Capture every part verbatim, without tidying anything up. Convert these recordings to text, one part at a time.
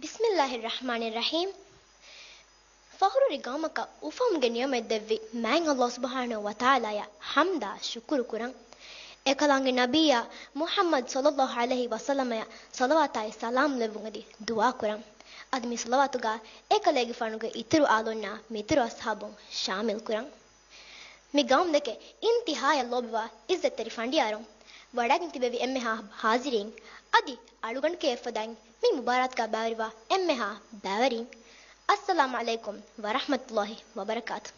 ބިސްމިއްލާހިއްރަޙްމާނިއްރަޙީމް. ފަހުރުވެރި ގައުމަކަށް އުފައުމުގެ ނިޢުމަތް ދެއްވި މާތް ﷲ ސުބްޙާނަހޫ ވަތަޢާލާއަށް ޙަމްދާ ޝުކުރު ކުރަން. އެކަލާނގެ ނަބިއްޔާ މުޙައްމަދު ޞައްލައްލާހު ޢަލައިހި ވަސައްލަމަޔަށް ޞަލަވާތާއި ސަލާމް ލެއްވުން އެދި ދުޢާ ކުރަން. އަދި މި ޞަލަވާތުގަ އެކަލޭގެފާނުގެ އިތުރު އާލުންނާ މިތުރު އަޞްޙާބުން ޝާމިލް ކުރަން. މި ގައުމުދެކެ އިންތިހާޔަށް ލޯބިވާ ޢިއްޒަތްތެރި ފަނޑިޔާރުން، ވަޑައިގެން ތިބެވި އެންމެހާ ޙާޟިރީން، އަދި އަޅުގަނޑު ކެޔޮފަދައިން މި މުބާރާތުގަ ބައިވެރިވާ އެންމެހާ ބައިވެރިން، އައްސަލާމު ޢަލައިކުމް ވަރަޙްމަތުﷲ ވަބަރަކާތު.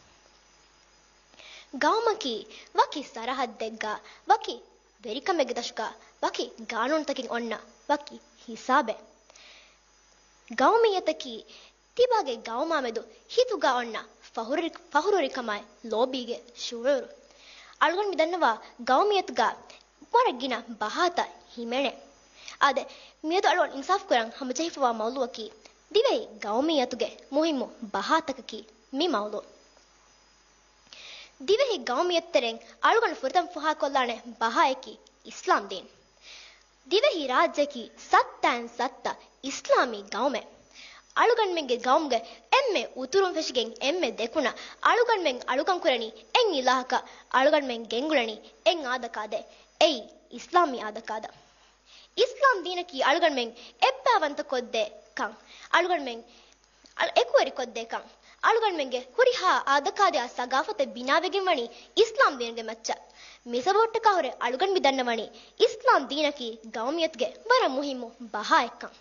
ގައުމަކީ ވަކި ސަރަޙައްދެއްގަ ވަކި ވެރިކަމެއްގެ ދަށުގަ ވަކި ގާނޫނުތަކެއް އޮންނަ ވަކި ހިސާބެއް. ގައުމިއްޔަތަކީ ތިބާގެ ގައުމާމެދު ހިތުގަ އޮންނަ ފަހުރުވެރި-، ފަހުރުވެރިކަމާއި ލޯބީގެ ޝުޢޫރު. އަޅުގަނޑު މި ދަންނަވާ ގައުމިއްޔަތުގަ ވަރަށް ގިނަ ބަހާތައް ހިމެނޭ. އާދެ، މިއަދު އަޅުގަނޑު އިންސާފު ކުރަން ހަމަޖެހިފަވާ މައުޟޫޢަކީ ދިވެހި ގައުމިއްޔަތުގެ މުހިއްމު ބަހާތަކަކީ މި މައުޟޫޢު. ދިވެހި ގައުމިއްޔަތުތެރެއިން އަޅުގަނޑު ފުރަތަމަ ފާހަގަކޮށްލާނެ ބަހާއަކީ އިސްލާމް ދީން. ދިވެހި ރާއްޖެއަކީ ސައްތައިން ސައްތަ އިސްލާމީ ގައުމެއް. އަޅުގަނޑުމެންގެ ގައުމުގެ އެންމެ އުތުރުން ފެށިގެން އެންމެ ދެކުނަށް އަޅުގަނޑުމެން އަޅުކަން ކުރަނީ އެއް އިލާހަކަށް، އަޅުގަނޑުމެން ގެންގުޅެނީ އެއް އާދަކާދައެއް. އެއީ އިސްލާމީ އާދަކާދަ. އިސްލާމް ދީނަކީ އަޅުގަނޑުމެން އެއްބައިވަންތަ ކޮށްދޭ ކަން. އަޅުގަނޑުމެން އަޅު-، އެކުވެރިކޮށްދޭކަން. އަޅުގަނޑުމެންގެ ހުރިހާ އާދަކާދައާ ސަގާފަތެއް ބިނާވެގެން ވަނީ އިސްލާމް ދީނުގެ މައްޗަށް. މިސަބަބަށްޓަކާ ހުރެ އަޅުގަނޑު މި ދަންނަވަނީ އިސްލާމް ދީނަކީ ގައުމިއްޔަތުގެ ވަރަށް މުހިއްމު ބަހާއެއްކަން.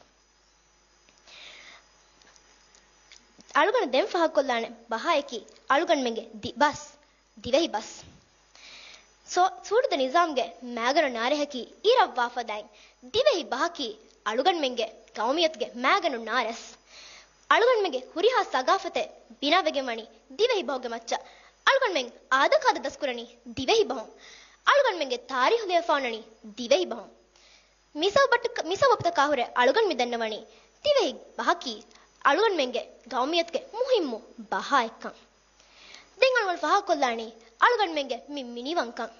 އަޅުގަނޑު ދެން ފާހަގަކޮށްލާނެ ބަހާއަކީ އަޅުގަނޑުމެންގެ ދި-، ބަސް. ދިވެހި ބަސް. ސޯ-، ސޫރުދަ ނިޒާމްގެ މައިގަނޑު ނާރެހަކީ އިރަށްވާފަދައިން، ދިވެހި ބަހަކީ އަޅުގަނޑުމެންގެ ގައުމިއްޔަތުގެ މައިގަނޑު ނާރެސް. އަޅުގަނޑުމެންގެ ހުރިހާ ސަގާފަތެއް ބިނާވެގެން ވަނީ ދިވެހި ބަހުގެ މައްޗަށް. އަޅުގަނޑުމެން އާދަކާދަ ދަސްކުރަނީ ދިވެހި ބަހުން. އަޅުގަނޑުމެންގެ ތާރީހު ލިޔެފަ އޮންނަނީ ދިވެހި ބަހުން. މި ސަބަބަށްޓަކ-، މި ސަބަބުތަކާ ހުރެ އަޅުގަނޑު މި ދަންނަވަނީ ދިވެހި ބަހަކީ އަޅުގަނޑުމެންގެ ގައުމިއްޔަތުގެ މުހިއްމު ބަހާއެއްކަން. ދެން އަޅުގަނޑު ފާހަގަކޮށްލާނީ އަޅުގަނޑުމެންގެ މި މިނިވަންކަން.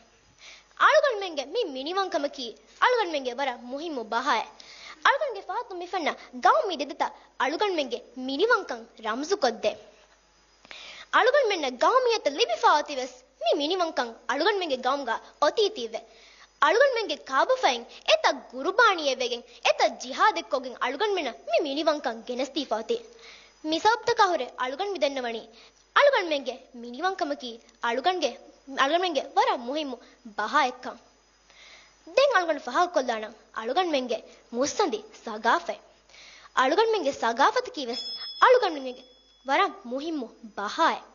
އަޅުގަނޑުމެންގެ މި މިނިވަންކަމަކީ އަޅުގަނޑުމެންގެ ވަރަށް މުހިއްމު ބަހާއެއް. އަޅުގަނޑުގެ ފަހަތުން މި ފެންނަ ގައުމީ ދެދަތައް އަޅުގަނޑުމެންގެ މިނިވަންކަން ރަމްޒުކޮށްދޭ. އަޅުގަނޑުމެންނަށް ގައުމިއްޔަތަށް ލިބިފައި އޮތީވެސް މި މިނިވަންކަން އަޅުގަނޑުމެންގެ ގައުމުގަ އޮތީތީވެ. އަޅުގަނޑުމެންގެ ކާބަފައިން އެތައް ގުރުބާނީއެއް ވެގެން އެތައް ޖިހާދެއް ކޮށްގެން އަޅުގަނޑުމެންނަށް މި މިނިވަންކަން ގެނެސްދީފަ އޮތީ. މި ސަބަބުތަކާ ހުރެ އަޅުގަނޑު މި ދަންނަވަނީ އަޅުގަނޑުމެންގެ މިނިވަންކަމަކީ އަޅުގަނޑުގެ، އަޅުގަނޑުމެންގެ ވަރަށް މުހިއްމު ބަހާއެއްކަން. ދެން އަޅުގަނޑު ފާހަގަކޮށްލާނަން އަޅުގަނޑުމެންގެ މުއްސަނދި ސަގާފަތް. އަޅުގަނޑުމެންގެ ސަގާފަތަކީ ވެސް އަޅުގަނޑުމެންގެ ވަރަށް މުހިއްމު ބަހާއެއް.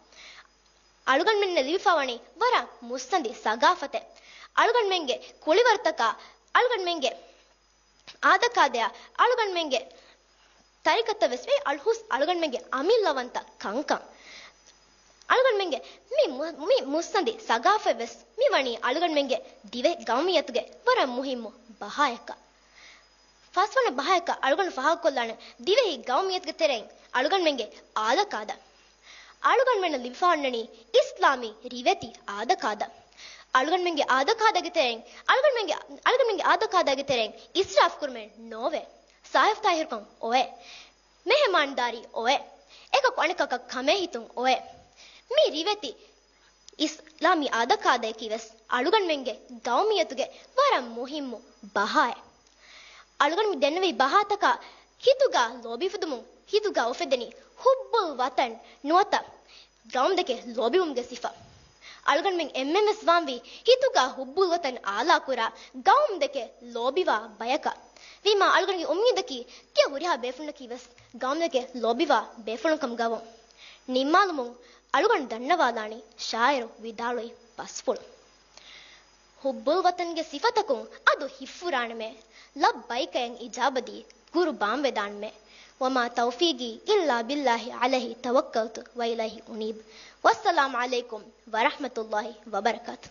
އަޅުގަނޑުމެންނަށް ލިބިފަވަނީ ވަރަށް މުއްސަނދި ސަގާފަތެއް. އަޅުގަނޑުމެންގެ ކުޅިވަރުތަކާ، އަޅުގަނޑުމެންގެ އާދަކާދަޔާ، އަޅުގަނޑުމެންގެ ތަރިކަތައް ވެސް ވެ އަޅުހުސް އަޅުގަނޑުމެންގެ އަމިއްލަވަންތަ ކަންކަން. އަޅުގަނޑުމެންގެ މި މު-، މި މުއްސަނދި ސަގާފަތް ވެސް މި ވަނީ އަޅުގަނޑުމެންގެ ދިވެ ގައުމިއްޔަތުގެ ވަރަށް މުހިއްމު ބަހާއަކަށް. ފަސްވަނަ ބަހަކަށް އަޅުގަނޑު ފާހަގަކޮށްލާނެ ދިވެހި ގައުމިއްޔަތުގެ ތެރެއިން އަޅުގަނޑުމެންގެ އާދަކާދަ. އަޅުގަނޑުމެންނަށް ލިބިފައި އޮންނަނީ އިސްލާމީ ރިވެތި އާދަކާދަ. އަޅުގަނޑުމެންގެ އާދަކާދަގެ ތެރެއިން އަޅުގަނޑުމެންގެ، އަޅުގަނޑުމެންގެ އާދަކާދަގެ ތެރެއިން އިސްރާފް ކުރުމެއް ނޯވޭ. ސާފުތާހިރުކަން އޮވޭ. މެހެމާންދާރީ އޮވޭ. އެކަކު އަނެކަކަށް ކަމޭހިތުން އޮވޭ. މި ރިވެތި އިސްލާމީ އާދަކާދައަކީ ވެސް އަޅުގަނޑުމެންގެ ގައުމިއްޔަތުގެ ވަރަށް މުހިއްމު ބަހާއެއް. އަޅުގަނޑު މި ދެންނެވި ބަހާތަކާ ހިތުގަ ލޯބި އުފެދުމުން ހިތުގަ އުފެދެނީ ހުއްބުލް ވަތަން ނުވަތަ ގައުމުދެކެ ލޯބިވުމުގެ ސިފަ. އަޅުގަނޑުމެން އެންމެންވެސް ވާންވީ ހިތުގަ ހުއްބުލް ވަތަން އާލާކުރާ، ގައުމުދެކެ ލޯބިވާ ބަޔަކަށް. ވީމާ އަޅުގަނޑުގެ އުއްމީދަކީ ތިޔަ ހުރިހާ ބޭފުޅުންނަކީ ވެސް ގައުމުދެކެ ލޯބިވާ ބޭފުޅުން ކަމުގަވުން. ނިންމާލުމުން އަޅުގަނޑު ދަންނަވާލާނީ ޝާއިރު ވިދާޅުވި ބަސްފުޅު. ހުއްބުލް ވަތަންގެ ސިފަތަކުން އަދު ހިއްފުރާނަމޭ، ލައްބައިކައިން އިޖާބަދީ ގުރުބާންވެދާނަމޭ. ވަމާ ތައުފީގީ އިއްލާ ބިއްލާހި ޢަލައިހި ތަވައްކަލްތު ވައިލައިހި އުނީބް. ވައްސަލާމު ޢަލައިކުމް ވަރަޙްމަތުﷲ ވަބަރަކާތު.